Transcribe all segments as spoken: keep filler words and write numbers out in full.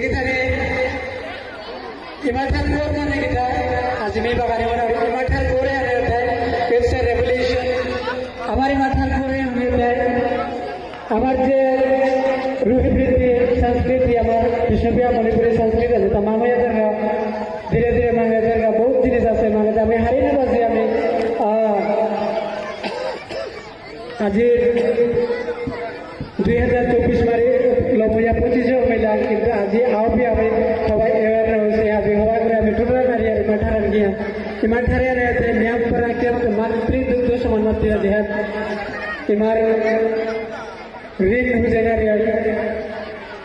এখানে ইমাঠার কোর মানে কিতা? আজি মি বাগানে মনে হয় ইমাঠার কোরে আমি ওঠাই, it's a revolution। আমার ইমাঠার কোরে আমি ওঠাই। আমার যে রুহি বৃদ্ধি সংস্কৃতি, আমার বিষ্ণুপ্রিয়া মণিপুরী সংস্কৃতি আছে, তা মামাইয়া দরগা, ধীরে ধীরে মামাইয়া দরগা, বহুত জিনিস আছে, মানে আমি হারিয়ে না বাজি আমি, আহ, আজি দুই হাজার চব্বিশ মারি লমইয়া পঁচিশে হইলা, কিন্তু আজি আওপি আমি সবাই aware হয়েছে, আজি হবা করে আমি টোটাল নারী আর ইমাঠার আর গিয়া, ইমাঠারে আর এতে নিয়াম করা কেউ তো মাতৃ দুগ্ধ সমান মাতৃ দেহাত, ইমার ঋণ বুঝে নারী আর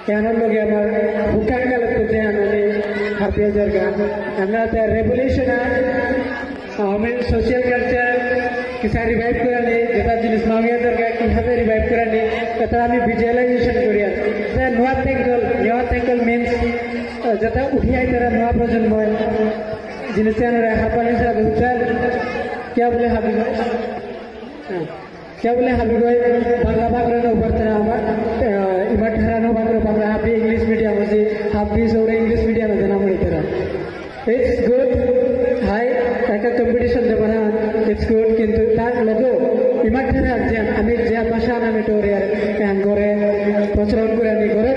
কেন লগে আমার ভুকাঙ্গাল করতে আমি হারপিয়া দরগা। আমরা তো revolution আর আমি social culture কিসা revive করানি, যেটা জিনিস মামিয়া দরকার কিভাবে revive করানি, এটা আমি visualization করি আর। এটা নোয়া তেঙ্গল, নোয়া তেঙ্গল means, আহ, যেটা উঠি আইতারা নোয়া প্রজন্ম, জিনিসটা আমরা হারপানি সাথে উঠার, কিয়া বুলে হাবি? হ্যাঁ। কিয়া বুলে হাবি গই বাংলা বাগরে না উপারতারা আমার, আহ, ইমাঠারা না বাগরে বাংলা হাবি English medium আছে, হাবি সৌরে English medium আছে না মরিতারা। It's good, হাই, একটা competition দেব না, it's good, কিন্তু তার লগে ইমাঠারা যে আমি যে ভাষা নামে টোরিয়ার, এহান করে প্রচলন করে নি করে